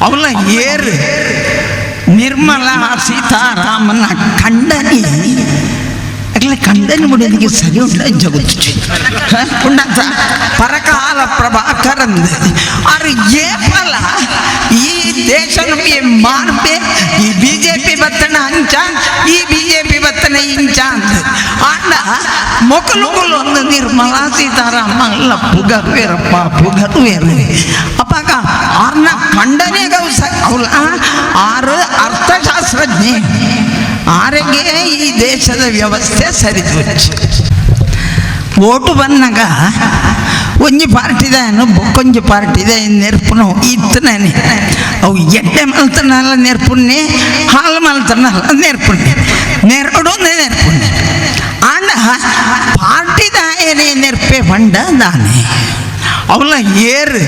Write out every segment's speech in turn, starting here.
ಅವಲ ಏರು ನಿರ್ಮಲಾ ಸೀತಾರಾಮನ ಖಂಡನಿ ಅಕ್ಲೆ ಖಂಡನೆ ಮುಡಿಯದಿಗೆ ಸರಿ ಉಂಡ ಜಗತ್ತು ಉಂಡಂತ ಪರಕಾಲ ಪ್ರಭಾಕರಂದ್ ಆರು ಏಪಲ ಈ ದೇಶ ಮಾರ್ಪೆ ಈ ಬಿಜೆಪಿ ಬತ್ತನ ಅಂಚ ಈ ಬಿಜೆಪಿ ಬತ್ತನ ಇಂಚ ಅಂದ ಆಂಡ ಮೊಕಲುಗುಲು ಒಂದು ನಿರ್ಮಲಾ ಸೀತಾರಾಮಲ್ಲ ಪುಗರ್ವೇರಪ್ಪ ಪುಗರ್ವೇರು ಅಪ್ಪಾಗ ಆರ್ನ ಖಂಡನೆ ಗೌಸ ಅವಲ ಆರು ಅರ್ಥಶಾಸ್ತ್ರಜ್ಞೆ ಆರಿಗೆ ಈ ದೇಶದ ವ್ಯವಸ್ಥೆ ಸರಿದೋಚು. ಓಟು ಬಂದಾಗ ಒಂಜಿ ಪಾರ್ಟಿದ ಬೊಕ್ಕೊಂಜಿ ಪಾರ್ಟಿದ ನೆರ್ಪುನು ಇತ್ತನೇ ಅವು ಎಡ್ಡೆ ಮಲ್ತನಲ್ಲ ನೆರ್ಪುನ್ನೆ ಹಾಲು ಮಲ್ತನಲ್ಲ ನೆರ್ಪುನ್ನೆ ನೆರಡು ನೆರ್ಪುನ್ನೆ ಆಂಡ ಪಾರ್ಟಿದಾಯನೇ ನೆರ್ಪೆ ಪಂಡ ದಾನೆ ಅವಲ ಏರು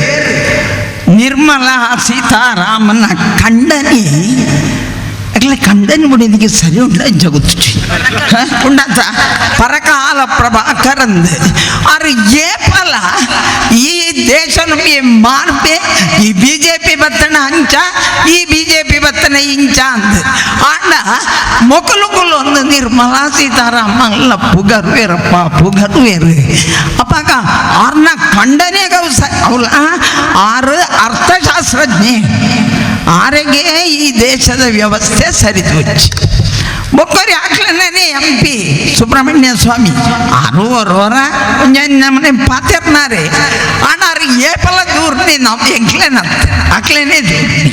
ನಿರ್ಮಲಾ ಸೀತಾರಾಮನ ಖಂಡನಿ ಅಕ್ಲೆ ಖಂಡನೆ ಮುಡಿಯದಿಗೆ ಸರಿ ಉಂಡ ಜಗತ್ತು ಉಂಡಂತ ಪರಕಾಲ ಪ್ರಭಾಕರಂದ್ ಆರು ಏಪಲ ಈ ದೇಶ ಮಾರ್ಪೆ ಈ ಬಿಜೆಪಿ ಬತ್ತನ ಅಂಚ ಈ ಬಿಜೆಪಿ ಬತ್ತನ ಇಂಚ ಅಂದ ಆಂಡ ಮೊಕಲುಗುಲು ಒಂದು ನಿರ್ಮಲಾ ಸೀತಾರಾಮಲ್ಲ ಪುಗರ್ವೇರಪ್ಪ ಪುಗರ್ವೇರು ಅಪ್ಪಾಗ ಆರ್ನ ಖಂಡನೆ ಗೌಸ ಅವಲ ಆರು ಅರ್ಥಶಾಸ್ತ್ರಜ್ಞೆ ಆರಿಗೆ ಈ ದೇಶದ ವ್ಯವಸ್ಥೆ ಸರಿದೋಚು. ಬೊಕ್ಕರಿ ಹಾಕ್ಲನೇ ಎಂ ಪಿ ಸುಬ್ರಹ್ಮಣ್ಯ ಸ್ವಾಮಿ ಆರು ಒರೋರ ನಮ್ಮನೆ ಪಾತೆರ್ನಾರೆ ಆನಾರು ಏಪಲ ದೂರ್ನಿ ನಮ್ಮ ಎಂಕ್ಲೇನ ಅಕ್ಲೇನೆ ದೂರ್ನಿ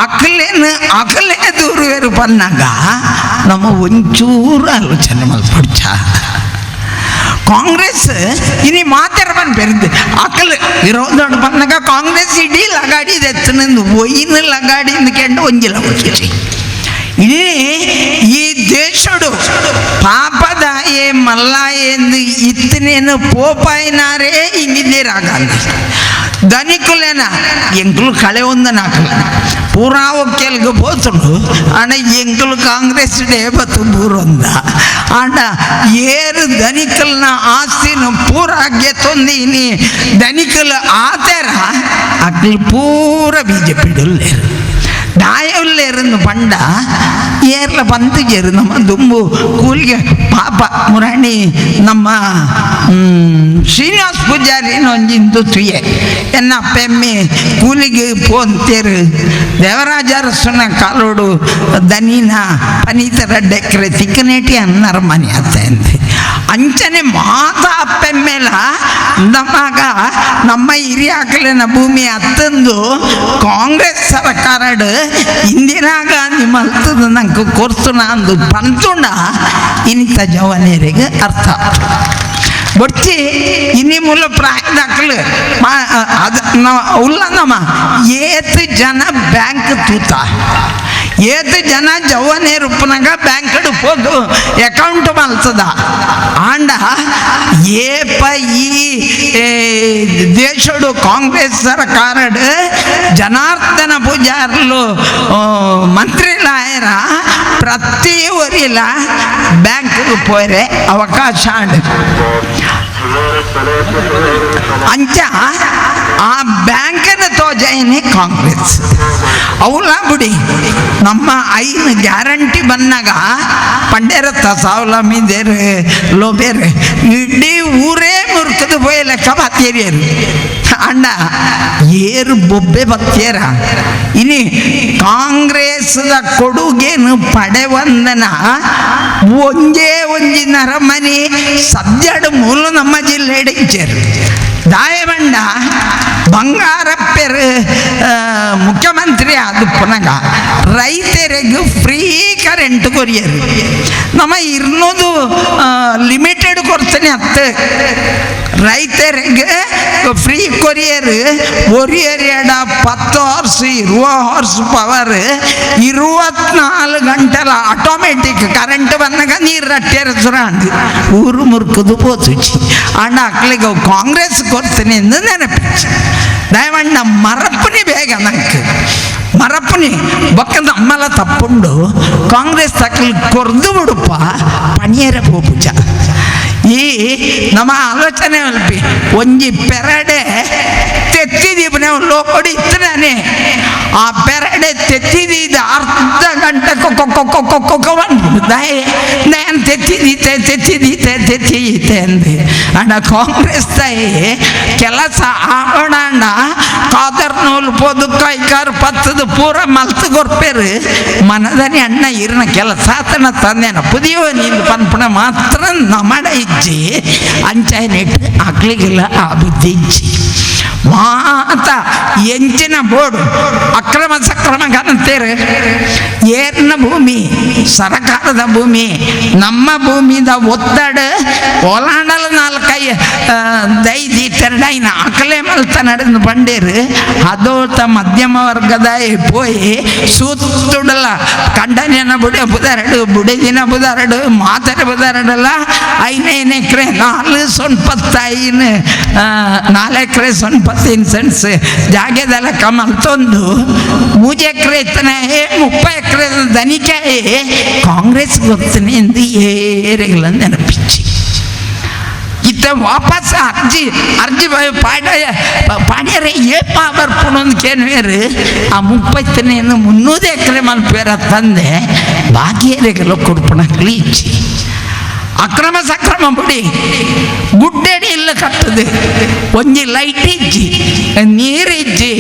ಅಕ್ಲೇನ ಅಕಲೇ ದೂರುವೆರು ಪನ್ನಾಗ ನಮ್ಮ ಒಂಚೂರು ಆಲೋಚನೆ ಮಲ್ಪಡ್ಚ. ಕಾಂಗ್ರೆಸ್ ಇನಿ ಮಾತೆರ ಬನ್ ಪೆರ್ದು ಅಕಲ್ ವಿರೋಧ ಪನ್ನಾಗ ಕಾಂಗ್ರೆಸ್ ಇಡೀ ಲಗಾಡಿ ದೆತ್ತನಂದು ಒಯ್ಯಿನ ಲಗಾಡಿ ಕೆಂಡು ಒಂಜಿಲ ಹೋಗಿ ಇನಿ ಈ ದೇಶಡು ಪಾಪದಾಯೆ ಮಲ್ಲಾಯೆಂದು ಇತ್ತನೇನು ಪೋಪಾಯಿನಾರೇ ಇಂದಿರಾ ಗಾಂಧಿ ಧನಿಕುಲೇನ ಎಂಕ್ಲು ಕಳೆ ಒಂದು ನಾಕಲ ಪೂರಾ ಒಕ್ಕೆಲ್ಗೆ ಪೋತುಂಡು ಆಂಡ ಎಂಕ್ಲು ಕಾಂಗ್ರೆಸ್ ಡೇ ಬತ್ತು ಬೂರೊಂದ ಆಂಡ ಏರು ಧನಿಕಲ್ನ ಆಸ್ತಿನ ಪೂರ ಗೆತ್ತೊಂದು ಇನಿ ಧನಿಕಲ್ ಆತೆರ ಅಕ್ಲು ಪೂರ ಬಿಜೆಪಿ ಡುಲ್ಲೇರು ದಾಯವುಲ್ಲೇರನ್ನು ಪಂಡ ಏರ್ಲ ಪಂತುಜೆರು ನಮ್ಮ ದುಂಬು ಕೂಲಿಗೆ ಪಾಪ ಮುರಾಣಿ ನಮ್ಮ ಶ್ರೀನಿವಾಸ ಪೂಜಾರಿನ ಒಂಜಿಂದು ತುಯೆ ಎನ್ನ ಅಪ್ಪೆಮ್ಮೆ ಕೂಲಿಗೆ ಪೋಂತೇರು ದೇವರಾಜ ಅರಸನ ಕಾಲೋಡು ದನಿನ ಪನೀತರ ಡೆಕ್ರೆ ತಿಕ್ಕನೇಟಿ ಅನ್ನರ ಮನೆ ಅತ್ತ ಅಂಚನೆ ಮಾತ ಅಪ್ಪೆಮ್ಮೆಲ ನಮಗ ನಮ್ಮ ಹಿರಿಯಾಕಲಿನ ಭೂಮಿ ಅತ್ತಂದು ಕಾಂಗ್ರೆಸ್ ಸರ್ಕಾರಡ್ ಇಂದಿರಾ ಗಾಂಧಿ ಮಲ್ತದ ನಂಗೆ ಕೊರ್ತುನ ಅಂದು ಪಂತುಂಡ ಇನಿತ ಜವನೇರಿಗೆ ಅರ್ಥ ಬೊಡ್ಚಿ ಇನಿ ಮೂಲ ಪ್ರಾಯದಾಕಲು ಅದು ಉಲ್ಲ ನಮ್ಮ ಏತ್ ಜನ ಬ್ಯಾಂಕ್ ತೂತ ಏತ್ ಜನ ಜವನೇರು ಉಪ್ಪನಾಗ ಬ್ಯಾಂಕ್ ಪೋದು ಅಕೌಂಟ್ ಮಲ್ತದ ಆಂಡ ಏಪ ಈ ದೇಶಡು ಕಾಂಗ್ರೆಸ್ ಸರ್ಕಾರಡ್ ಜನಾರ್ದನ ಪೂಜಾರ್ಲು ಮಂತ್ರಿಲಾಯರ ಪ್ರತಿ ಊರಿಲ ಬ್ಯಾಂಕ್ ಪೋರೆ ಅವಕಾಶ ಅಂಡ್ ಅಂಚ ಆ ಬ್ಯಾಂಕನ್ನು ತೋಜೈನೆ ಕಾಂಗ್ರೆಸ್ ಅವಲ ಬಿಡಿ ನಮ್ಮ ಐನು ಗ್ಯಾರಂಟಿ ಬಂದಾಗ ಪಂಡ್ಯರತ್ತ ಸಾವಲ ಮೀದೇರು ಲೋಬೇರು ಇಡೀ ಊರೇ ಮುರ್ಕದು ಪೋಯಿ ಲೆಕ್ಕ ಬತ್ತೇರಿಯರು ಅಣ್ಣ ಏರು ಬೊಬ್ಬೆ ಬತ್ತೇರ ಇನಿ ಕಾಂಗ್ರೆಸ್ದ ಕೊಡುಗೆನು ಪಡೆವಂದನ ಒಂಜೇ ಒಂಜಿ ನರಮನಿ ಸದ್ಯಡು ಮೂಲ ನಮ್ಮ ಜಿಲ್ಲೆ ಇಚ್ಚೇರು ದಾಯಬಂಡ ಬಂಗಾರಪ್ಪೆರು ಮುಖ್ಯಮಂತ್ರಿ ಆದ ಪುನಗ ರೈತರಿಗೆ ಫ್ರೀ ಕರೆಂಟ್ ಕೊರಿಯರು ನಮ್ಮ ಇರ್ನೋದು ಲಿಮಿಟೆಡ್ ಕೊಡ್ತಾನೆ ಅತ್ತ ರೈತರಿಗೆ ಫ್ರೀ ಕೊರಿಯರ್ ಒರಿಯರ್ ಎಡ 10 ಹಾರ್ಸ್ 20 ಹಾರ್ಸ್ ಪವರ್ 24 ಗಂಟೆಲ ಆಟೋಮೆಟಿಕ್ ಕರೆಂಟ್ ಬಂದಾಗ ನೀರು ರಟ್ಟೆರ ಸುರಾಂಡ್ ಊರು ಮುರ್ಕುದು ಪೋತುಚಿ ಅಣ್ಣ ಅಕ್ಲಿಗೆ ಕಾಂಗ್ರೆಸ್ ಕೊಡ್ತೀನಿ ಎಂದು ನೆನಪಿಚ್ಚು ದಯವಣ್ಣ ಮರಪ್ಪನಿ ಬೇಗ ನಂಗೆ ಮರಪ್ಪನಿ ಬೊಕ್ಕದ ಅಮ್ಮಲ ತಪ್ಪುಂಡು ಕಾಂಗ್ರೆಸ್ ತಕ್ಕಲಿ ಕೊರ್ದು ಬಿಡುಪ್ಪ ಪಣಿಯರ ಪೋಪುಜ. ಈ ನಮ್ಮ ಆಲೋಚನೆ ಅಲ್ಪಿ ಒಂಜಿ ಪೆರಡೆ ತೆತ್ತಿದೀಪನೆ ಲೋಕೊಡಿ ಇತ್ತನೇ ಆ ಪೆರಡೆ ತೆತ್ತಿದ ಅರ್ಧ ಗಂಟೆ ಕೊಕ್ಕ ನಾನು ತೆತ್ತಿದೀತೆ ತೆತ್ತಿದೀತೆ ತೆತ್ತಿದೀತೆ ಅಂದೆ. ಅಣ್ಣ ಕಾಂಗ್ರೆಸ್ ತಾಯಿ ಕೆಲಸ ಆವಣ ಕಾದರ್ ನೂಲು ಪೋದು ಕೈಕಾರು ಪತ್ತದು ಪೂರ ಮಲ್ತು ಕೊರ್ಪೇರು ಮನದನಿ ಅಣ್ಣ ಇರ್ನ ಕೆಲಸ ಆತನ ತಂದೆನ ಪುದಿಯೋ ನಿಂದು ಪನ್ಪಣ ಮಾತ್ರ ನಮಡ ಇಜ್ಜಿ ಅಂಚಾಯನಿಟ್ಟು ಅಕ್ಲಿಗಿಲ್ಲ ಆ ಬುದ್ಧಿ ಇಜ್ಜಿ. ಮಾತ ಎಂಚಿನ ಬೋರ್ಡು ಅಕ್ರಮ ಸಕ್ರಮ ಕಾಣುತ್ತೇರೆ. ಏರ್ನ ಭೂಮಿ ಸರಕಾರದ ಭೂಮಿ ನಮ್ಮ ಭೂಮಿದ ಒತ್ತಡ ಒಲಾಂಡಲ ನಾಲ್ಕೈ ದೈದಿ ತೆರಡೈನ ಅಕಲೆ ಮಲ್ತ ನಡೆದು ಬಂಡೇರು ಅದೋತ ಮಧ್ಯಮ ವರ್ಗದ ಪೋಯಿ ಸೂತ್ತುಡಲ ಕಂಡನಿಯನ್ನ ಬುಡ ಬುದರಡು ಬುಡದಿನ ಬುದರಡು ಮಾತರೆ ಬುದರಡಲ್ಲ 5 ಎಕರೆ 4 ಸೊನ್ಪತ್ತೈನು 4 ಎಕರೆ 15 ಸೆಂಟ್ಸ್ ಜಾಗದಲ್ಲ ಕಮಲ್ ತಂದು 3 ಎಕರೆ ಇತ್ತನೆ 30 ಎಕರೆ ದನಿಕೆ ಕಾಂಗ್ರೆಸ್ ಗೊತ್ತನೆ ಎಂದು ಏರೆಗಳ ನೆನಪಿಚ್ಚಿ. ಇತ್ತ ವಾಪಸ್ ಅರ್ಜಿ ಅರ್ಜಿ ಪಾಡ ಪಾಡ್ಯರೆ ಏಪ ಬರ್ಪುಣೊಂದು ಕೇನ್ವೇರು ಆ 30 300 ಎಕರೆ ಮಲ್ಪೇರ ತಂದೆ ಬಾಕಿಯರೆಗೆಲ್ಲ ಕೊಡ್ಪಣ ಕ್ಲೀಚಿ. ಅಕ್ರಮ ಸಕ್ರಮ ಬಿಡಿ ಗುಡ್ಡೆಡಿ ಇಲ್ಲ ಕಟ್ಟದು ಒಂಜಿ ಲೈಟ್ ಇಜ್ಜಿ ನೀರು ಇಜ್ಜಿ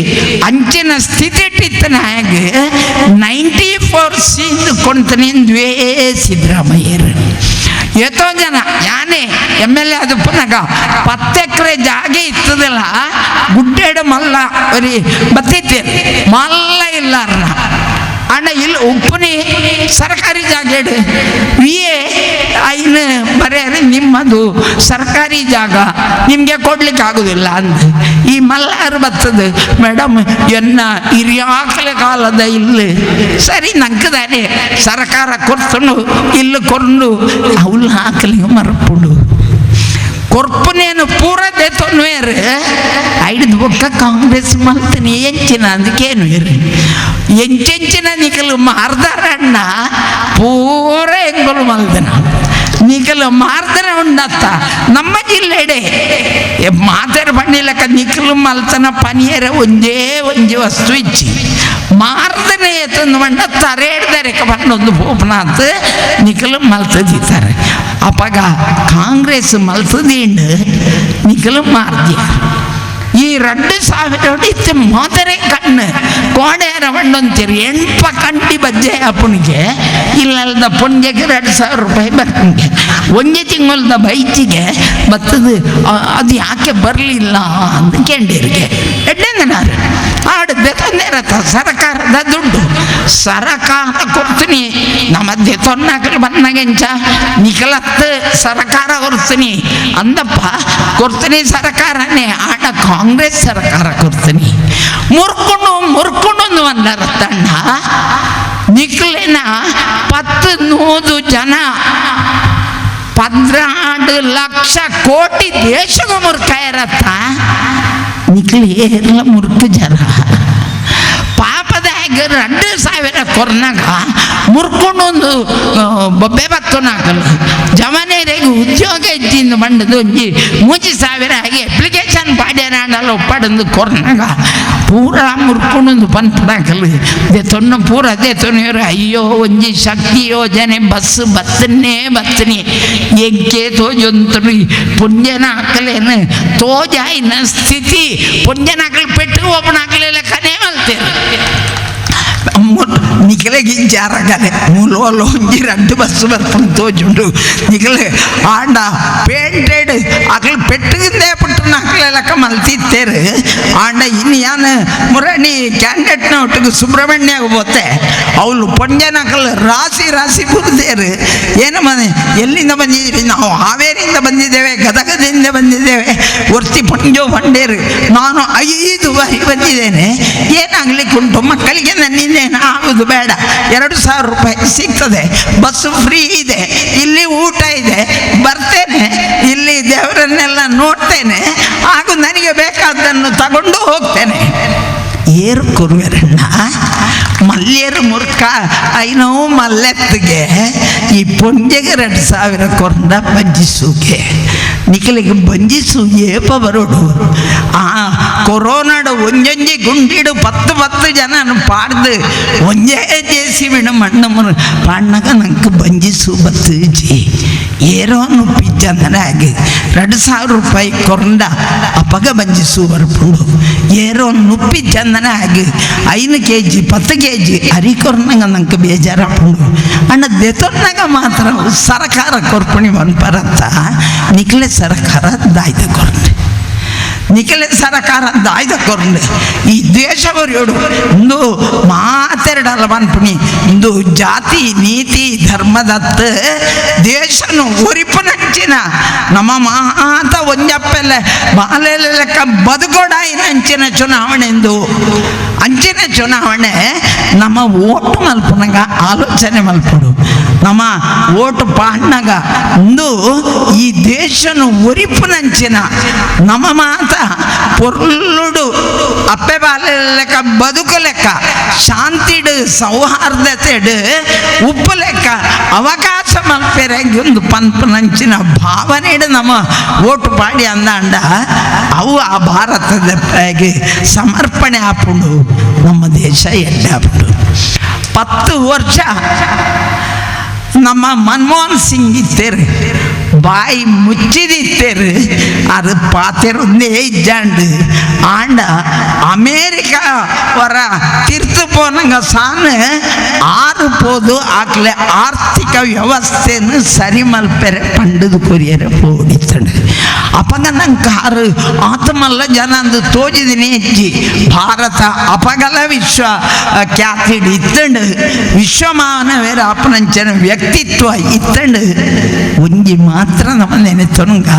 ಅಂಚಿನ ಸ್ಥಿತಿ ಇಟ್ಟಿತ್ತನ ಹಾಗೆ 94 ಸೀಂದು ಕೊಂತನೆ ದ್ವೇ ಸಿದ್ದರಾಮಯ್ಯರು. ಎಷ್ಟೋ ಜನ ಯಾನೇ ಎಮ್ ಎಲ್ ಎ ಅದು ಪುನಗ 10 ಎಕರೆ ಜಾಗ ಇತ್ತದಲ್ಲ ಗುಡ್ಡೆಡು ಮಲ್ಲ ಬರೀ ಬತ್ತಿತ್ತೇನೆ ಮಲ್ಲ ಇಲ್ಲಾರ್ನ ಅಣ್ಣ ಇಲ್ಲಿ ಉಪ್ಪುನಿ ಸರ್ಕಾರಿ ಜಾಗ ವಿ ಎ ಐನು ಬರೇ ನಿಮ್ಮದು ಸರ್ಕಾರಿ ಜಾಗ ನಿಮಗೆ ಕೊಡ್ಲಿಕ್ಕೆ ಆಗೋದಿಲ್ಲ ಅಂದ. ಈ ಮಲ್ಲಾರು ಬರ್ತದೆ ಮೇಡಮ್ ಎನ್ನ ಹಿರಿಯಾಕಲ ಕಾಲದ ಇಲ್ಲಿ ಸರಿ ನಂಕದಾನೆ ಸರ್ಕಾರ ಕೊಡ್ತನು ಇಲ್ಲಿ ಕೊಂಡು ಅವಳು ಹಾಕಲಿ ಮರಪುಡು ಕೊರ್ಪುನೇನು ಪೂರ ದೇತೊನ್ವೇರು ಐದು ಬೊಕ್ಕ ಕಾಂಗ್ರೆಸ್ ಮಲ್ತನಿ ಎಂಚಿನ ಅಂದಕ್ಕೇನು ಇರು ಎಂಚೆಂಚಿನ ನಿಕಲು ಮಾರ್ದಾರಣ್ಣ ಪೂರ ಎಂಗಲು ಮಲ್ದನ ನಿಕಲು ಮಾರ್ದನ ಉಂಡತ್ತ ನಮ್ಮ ಜಿಲ್ಲೆಡೆ ಮಾತೆರ ಬಣ್ಣಿಲಕ್ಕ ನಿಕಲು ಮಲ್ತನ ಪನಿಯರ ಒಂದೇ ಒಂಜಿ ವಸ್ತು ಇಚ್ಚಿ ಮಾರ್ದನೆ ತಂದು ಮಂಡ ತರೇಡ್ದರೆಕ ಬಣ್ಣೊಂದು ಪೋಪನಾತ್ ನಿಕಲು ಮಲ್ತದಿದ್ದಾರೆ. ಅಪ್ಪಗ ಕಾಂಗ್ರೆಸ್ ಮಲ್ತದೀಂಡು ನಿಕಲು ಮಾರ್ದ್ಯ. ಈ 2000 ಇತ್ತು ಮಾತರೆ ಕಣ್ಣು ಕೋಣೆಯರ ಬಣ್ಣೊಂತೀರಿ ಎಂಪ ಕಂಟಿ ಬಜ್ಜೆ ಅಪ್ಪನಿಗೆ ಇಲ್ಲದ ಪುಣ್ಯಕ್ಕೆ 2000 ರೂಪಾಯಿ ಬರ್ತಂಗೆ ಒಂದೇ ತಿಂಗಳದ ಬೈಚಿಗೆ ಬತ್ತದು ಅದು ಯಾಕೆ ಬರಲಿಲ್ಲ ಅಂತ ಕೇಂಡಿರಿಗೆ ಎಡ್ಡೆಂದನಾರು ಆಡದ್ದೆ ತಂದೆ ಸರ್ಕಾರದ ದುಡ್ಡು ಸರಕಾರ ಕೊಡ್ತೀನಿ ನಮ್ಮದೇ ತೊನ್ನಾಕಲು ಬಂದಾಗೆಂಚ ನಿಖಲತ್ತು ಸರ್ಕಾರ ಕೊಡ್ತೀನಿ ಅಂದಪ್ಪ ಕೊಡ್ತೀನಿ ಸರ್ಕಾರನೇ ಆಡ ಕಾಂಗ್ರೆಸ್ ಸರ್ಕಾರ ಕೊಡ್ತೀನಿ ಮುರ್ಕೊಂಡು ಮುರ್ಕೊಂಡು ಬಂದಾರ ತಣ್ಣ ನಿಖಲಿನ 10 ಜನ 12 ಲಕ್ಷ ಕೋಟಿ ದೇಶದ ಮುರ್ಕ ಇರತ್ತ ನಿಖಲಿ ಏರ್ಲ ಮುರ್ಕು ಜನ ಪಾಪದಾಗ 2000 ಕೊರ್ನಾಗ ಮುರ್ಕೊಂಡು ಒಂದು ಬೊಬ್ಬೆ ಬತ್ತನಾಗಲ್ಲ ಜಮನೇರಿಗೆ ಉದ್ಯೋಗ ಇದ್ದಿಂದ ಬಂಡದು ಒಂಜಿ 3000 ಆಗಿ ಅಪ್ಲಿಕೇಶನ್ ಪಾಡ್ಯನಾಡಲ್ಲ ಒಪ್ಪಡಂದು ಕೊರ್ನಾಗ ಪೂರ ಮುರ್ಕೊಂಡು ಪನ್ಪಡಾಕಲ್ಲ they ತೊನ್ನ ಪೂರ ಅದೇ ತೊನ್ನಿಯವರು ಅಯ್ಯೋ ಒಂಜಿ ಶಕ್ತಿ ಯೋಜನೆ ಬಸ್ ಬತ್ತನ್ನೇ ಬತ್ತನಿ ಎಂಕೆ ತೋಜೊಂತರು ಪುಂಜನ ಹಾಕಲೇನು ತೋಜಾಯಿನ ಸ್ಥಿತಿ ಪುಂಜನ ಹಾಕಲು ಪೆಟ್ಟು ಒಬ್ಬನ ಹಾಕಲಿಲ್ಲ ಕನೇ ಮಲ್ತೇನೆ ನಿಖಲೆ ಗಿಂಚಾರಗಲೆ ಮೂಲೋಲ ಒಂಜಿ 2 ಬಸ್ ಬರ್ಪುಂಡು ತೋಜುಂಡು ನಿಖಲೆ ಆಂಡ ಪೇಂಟೆಡ್ ಅಕಲು ಪೆಟ್ಟಿಂದೇ ಪುಟ್ಟನ ಅಕಲೆಲಕ್ಕ ಮಲ್ತಿತ್ತೇರು ಆಂಡ ಇನ್ನು ಯಾನು ಮುರಣಿ ಕ್ಯಾಂಡಿಡೇಟ್ನ ಒಟ್ಟಿಗೆ ಸುಬ್ರಹ್ಮಣ್ಯ ಹೋತೆ ಅವಳು ಪೊಂಜನಕಲ್ ರಾಶಿ ರಾಶಿ ಬುರ್ದೇರು ಏನು ಮನೆ ಎಲ್ಲಿಂದ ಬಂದಿದ್ದೀರಿ ನಾವು ಹಾವೇರಿಯಿಂದ ಬಂದಿದ್ದೇವೆ ಗದಗದಿಂದ ಬಂದಿದ್ದೇವೆ ವರ್ತಿ ಪೊಂಜೋ ಬಂಡೇರು ನಾನು 5 ಬಾರಿ ಬಂದಿದ್ದೇನೆ ಏನಾಗಲಿಕ್ಕುಂಟು ಮಕ್ಕಳಿಗೆ ನನ್ನಿಂದೇನು ಆಗುದು ಬೇಡ 2000 ರೂಪಾಯಿ ಸಿಗ್ತದೆ ಬಸ್ಸು ಫ್ರೀ ಇದೆ ಇಲ್ಲಿ ಊಟ ಇದೆ ಬರ್ತೇನೆ ಇಲ್ಲಿ ದೇವರನ್ನೆಲ್ಲ ನೋಡ್ತೇನೆ ಹಾಗೂ ನನಗೆ ಬೇಕಾದ್ದನ್ನು ತಗೊಂಡು ಹೋಗ್ತೇನೆ. ಏರು ಕೊರುವೆರಣ್ಣ ಮಲ್ಯರು ಮುರ್ಕ ಐನೋ ಮಲ್ಲೆತ್ತಿಗೆ ಈ ಪೊಂಜೆಗೆ 2000 ಕೊರಂಡ ಬಂಜಿಸೂಗೆ ನಿಕಲಿಗೆ ಬಂಜಿಸು ಏಪ ಬರೋಡು. ಆ ಕೊರೋನಾಡು ಒಂಜೊಂಜಿ ಗುಂಡಿಡು 10 10 ಜನ ಪಾಡ್ದು ಒಂಜೇ ಜೇಸಿ ಬಿಡು ಮಣ್ಣು ಪಾಡ್ನಾಗ ನಂಗೆ ಬಂಜಿಸು ಬತ್ತುಜಿ ಏರೋನು ಪಿಜ್ಜಂದನೆ ಆಗಿ 2000 ರೂಪಾಯಿ ಕೊರಂಡ ಅಪಗ ಬಂಜಿಸು ಬರ್ಪುಂಡು. ಏರೋ ನುಪ್ಪಿ ಚಂದನ ಆಗಿ 5 ಕೆಜಿ 10 ಕೆಜಿ ಅರಿ ಕೊರ್ನಂಗ ನಂಗೆ ಬೇಜಾರಾಪುಂಡು. ಅಣ್ಣ ದೆತೊನ್ನಾಗ ಮಾತ್ರ ಸರಕಾರ ಕೊರ್ಪಣಿ ಪರತ್ತ ನಿಖಲೆ ಸರಕಾರ ದಾಯ್ದ ಕೊರ್ನೆ, ನಿಖಲೆ ಸರಕಾರ ದಾಯ್ದ ಕೊರ್ನೆ. ಈ ದೇಶವರಿಯೋಡು ಇಂದು ಮಾತೆರಡಲ್ಲ ಪನ್ಪುಣಿ ಇಂದು ಜಾತಿ ನೀತಿ ಧರ್ಮದತ್ತ ದೇಶನು ಒರಿಪುನಂಚಿನ ನಮ್ಮ ಮಾತ ಒಂಜಪ್ಪೆಲ್ಲ ಬಾಲೆಲೆ ಲೆಕ್ಕ ಬದುಕೊಡಾಯಿನಂಚಿನ ಚುನಾವಣೆ ಎಂದು ಅಂಚಿನ ಚುನಾವಣೆ ನಮ್ಮ ಓಟು ಮಲ್ಪುನಗ ಆಲೋಚನೆ ಮಲ್ಪುಡು. ನಮ್ಮ ಓಟು ಪಾಡ್ನಾಗ ಇಂದು ಈ ದೇಶನು ಒರಿಪುನಂಚಿನ ನಮ್ಮ ಮಾತ ಪೊರ್ಲುಡು ಅಪ್ಪೆ ಬಾಲೆ ಲೆಕ್ಕ ಬದುಕು ಲೆಕ್ಕ ಶಾಂತಿಡು ಸೌಹಾರ್ದತೆಡು ಉಪ್ಪು ಲೆಕ್ಕ ಅವಕಾಶ ಮಲ್ಪೆರೆಗೆ ಒಂದು ಪನ್ಪುನಂಚಿನ ಭಾವನೆಡು ನಮ್ಮ ಓಟು ಪಾಡಿ ಅಂದಾಂಡ ಅವು ಆ ಭಾರತದ ಸಮರ್ಪಣೆ ಆಪುಂಡು. ನಮ್ಮ ದೇಶ ಎಡ್ಡೆ ಆಪುಂಡು. 10 ವರ್ಷ ನಮ್ಮ ಮನಮೋಹನ್ ಸಿಂಗ್ ಇತ್ತೇರು ಬಾಯಿ ಮುಚ್ಚಿದಿತ್ತೇರು ಅದು ಪಾತೆರೊಂದೇ ಇಜ್ಜಾಂಡು. ಆಂಡ ಅಮೇರಿಕಾ ವರ ತಿರ್ತು ಪೋನಂಗ ಸಾನು ಆರು ಪೋದು ಆಕ್ಲೆ ಆರ್ಥಿಕ ವ್ಯವಸ್ಥೆಯನ್ನು ಸರಿ ಮಲ್ಪೆರೆ ಪಂಡದು ಕೊರಿಯರೆ ಪೋಡಿತ್ತಂಡು. ಅಪಗ ನಂಗೆ ಕಾರು ಆತಮಲ್ಲ ಜನ ಅಂದು ತೋಜಿದಿನಿ ಹೆಜ್ಜಿ ಭಾರತ ಅಪಗಲ ವಿಶ್ವ ಖ್ಯಾತಿಡು ಇತ್ತಂಡು ವಿಶ್ವಮಾನವೇರ ಅಪನಂಚನ ವ್ಯಕ್ತಿತ್ವ ಇತ್ತಂಡು. ಒಂಜಿ ಮಾತ್ರ ನಮ್ಮ ನೆನೆತೊನುಗ.